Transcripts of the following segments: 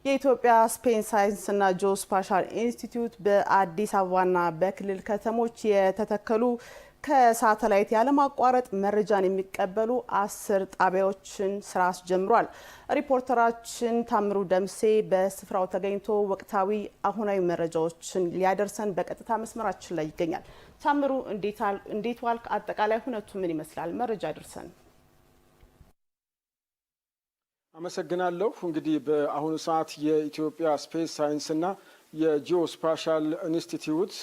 የኢትዮጵያ ስፔስ ሳይንስና ጂኦስፓሻል ኢንስቲትዩት በአዲስ አበባና በክልል ከተሞች የተተከሉ ከሳተላይት ያለማቋረጥ መረጃን የሚቀበሉ 10 ጣቢያዎችን ስራ አስጀምሯል። ሪፖርተራችን ታምሩ ደምሴ በስፍራው ተገኝቶ ወቅታዊ አሁናዊ መረጃዎችን ሊያደርሰን በቀጥታ መስመራችን ላይ ይገኛል። ታምሩ፣ እንዴት ዋልክ? አጠቃላይ ሁነቱ ምን ይመስላል? መረጃ አድርሰን። አመሰግናለሁ። እንግዲህ በአሁኑ ሰዓት የኢትዮጵያ ስፔስ ሳይንስና የጂኦስፓሻል ኢንስቲትዩት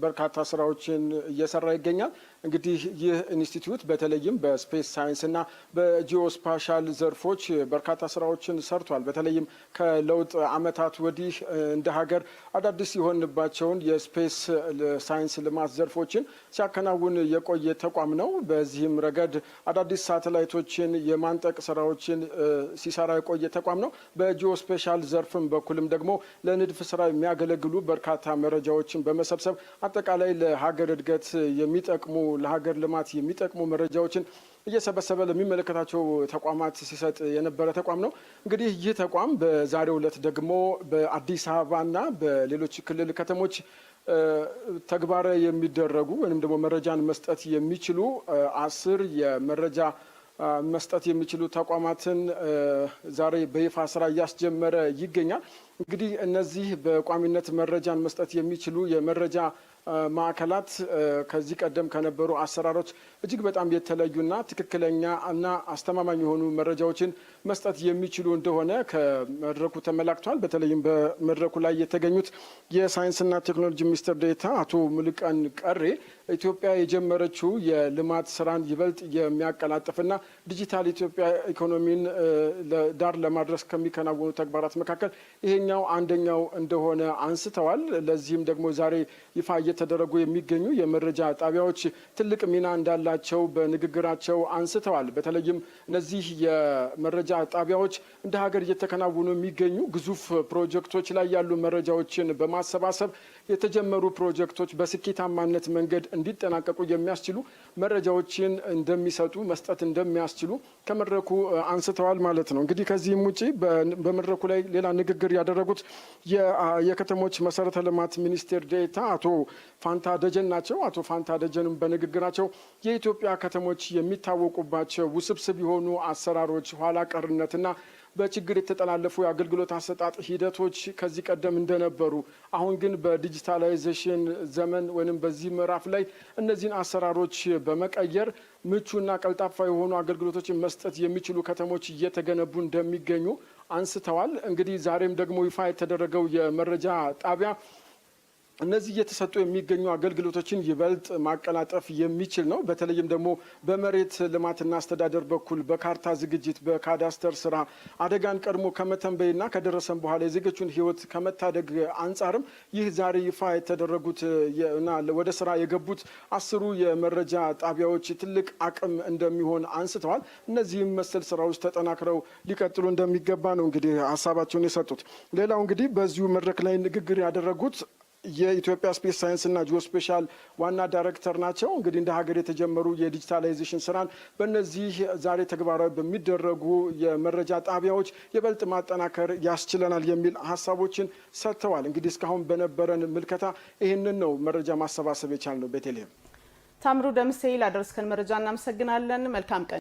በርካታ ስራዎችን እየሰራ ይገኛል። እንግዲህ ይህ ኢንስቲትዩት በተለይም በስፔስ ሳይንስና በጂኦስፓሻል ዘርፎች በርካታ ስራዎችን ሰርቷል። በተለይም ከለውጥ ዓመታት ወዲህ እንደ ሀገር አዳዲስ የሆንባቸውን የስፔስ ሳይንስ ልማት ዘርፎችን ሲያከናውን የቆየ ተቋም ነው። በዚህም ረገድ አዳዲስ ሳተላይቶችን የማምጠቅ ስራዎችን ሲሰራ የቆየ ተቋም ነው። በጂኦስፔሻል ዘርፍም በኩልም ደግሞ ለንድፍ ስራ የሚያገለግሉ በርካታ መረጃዎችን በመሰብሰብ አጠቃላይ ለሀገር እድገት የሚጠቅሙ፣ ለሀገር ልማት የሚጠቅሙ መረጃዎችን እየሰበሰበ ለሚመለከታቸው ተቋማት ሲሰጥ የነበረ ተቋም ነው። እንግዲህ ይህ ተቋም በዛሬው ዕለት ደግሞ በአዲስ አበባና በሌሎች ክልል ከተሞች ተግባራዊ የሚደረጉ ወይም ደግሞ መረጃን መስጠት የሚችሉ 10 የመረጃ መስጠት የሚችሉ ተቋማትን ዛሬ በይፋ ስራ እያስጀመረ ይገኛል። እንግዲህ እነዚህ በቋሚነት መረጃን መስጠት የሚችሉ የመረጃ ማዕከላት ከዚህ ቀደም ከነበሩ አሰራሮች እጅግ በጣም የተለዩና ትክክለኛ እና አስተማማኝ የሆኑ መረጃዎችን መስጠት የሚችሉ እንደሆነ ከመድረኩ ተመላክቷል። በተለይም በመድረኩ ላይ የተገኙት የሳይንስና ቴክኖሎጂ ሚኒስትር ዴኤታ አቶ ሙሉቀን ቀሬ ኢትዮጵያ የጀመረችው የልማት ስራን ይበልጥ የሚያቀላጥፍና ዲጂታል ኢትዮጵያ ኢኮኖሚን ዳር ለማድረስ ከሚከናወኑ ተግባራት መካከል ይሄኛው አንደኛው እንደሆነ አንስተዋል። ለዚህም ደግሞ ዛሬ ይፋ እየተደረጉ የሚገኙ የመረጃ ጣቢያዎች ትልቅ ሚና እንዳላቸው በንግግራቸው አንስተዋል። በተለይም እነዚህ የመረጃ ጣቢያዎች እንደ ሀገር እየተከናወኑ የሚገኙ ግዙፍ ፕሮጀክቶች ላይ ያሉ መረጃዎችን በማሰባሰብ የተጀመሩ ፕሮጀክቶች በስኬታማነት መንገድ እንዲጠናቀቁ የሚያስችሉ መረጃዎችን እንደሚሰጡ፣ መስጠት እንደሚያስችሉ ከመድረኩ አንስተዋል ማለት ነው። እንግዲህ ከዚህም ውጪ በመድረኩ ላይ ሌላ ንግግር ያደረጉት የከተሞች መሰረተ ልማት ሚኒስቴር ዴኤታ አቶ ፋንታ ደጀን ናቸው። አቶ ፋንታ ደጀንም በንግግራቸው የኢትዮጵያ ከተሞች የሚታወቁባቸው ውስብስብ የሆኑ አሰራሮች፣ ኋላ ቀርነትና በችግር የተጠላለፉ የአገልግሎት አሰጣጥ ሂደቶች ከዚህ ቀደም እንደነበሩ፣ አሁን ግን በዲጂታላይዜሽን ዘመን ወይም በዚህ ምዕራፍ ላይ እነዚህን አሰራሮች በመቀየር ምቹና ቀልጣፋ የሆኑ አገልግሎቶችን መስጠት የሚችሉ ከተሞች እየተገነቡ እንደሚገኙ አንስተዋል። እንግዲህ ዛሬም ደግሞ ይፋ የተደረገው የመረጃ ጣቢያ እነዚህ እየተሰጡ የሚገኙ አገልግሎቶችን ይበልጥ ማቀላጠፍ የሚችል ነው። በተለይም ደግሞ በመሬት ልማትና አስተዳደር በኩል በካርታ ዝግጅት፣ በካዳስተር ስራ አደጋን ቀድሞ ከመተንበይና ከደረሰም በኋላ የዜጎቹን ሕይወት ከመታደግ አንጻርም ይህ ዛሬ ይፋ የተደረጉት እና ወደ ስራ የገቡት 10ሩ የመረጃ ጣቢያዎች ትልቅ አቅም እንደሚሆን አንስተዋል። እነዚህም መሰል ስራዎች ተጠናክረው ሊቀጥሉ እንደሚገባ ነው እንግዲህ ሀሳባቸውን የሰጡት። ሌላው እንግዲህ በዚሁ መድረክ ላይ ንግግር ያደረጉት የኢትዮጵያ ስፔስ ሳይንስና ጂኦስፔሻል ዋና ዳይሬክተር ናቸው። እንግዲህ እንደ ሀገር የተጀመሩ የዲጂታላይዜሽን ስራን በእነዚህ ዛሬ ተግባራዊ በሚደረጉ የመረጃ ጣቢያዎች ይበልጥ ማጠናከር ያስችለናል የሚል ሀሳቦችን ሰጥተዋል። እንግዲህ እስካሁን በነበረን ምልከታ ይህንን ነው መረጃ ማሰባሰብ የቻልነው። ቤተልሔም። ታምሩ ደምሴ፣ ላደረስከን መረጃ እናመሰግናለን። መልካም ቀን።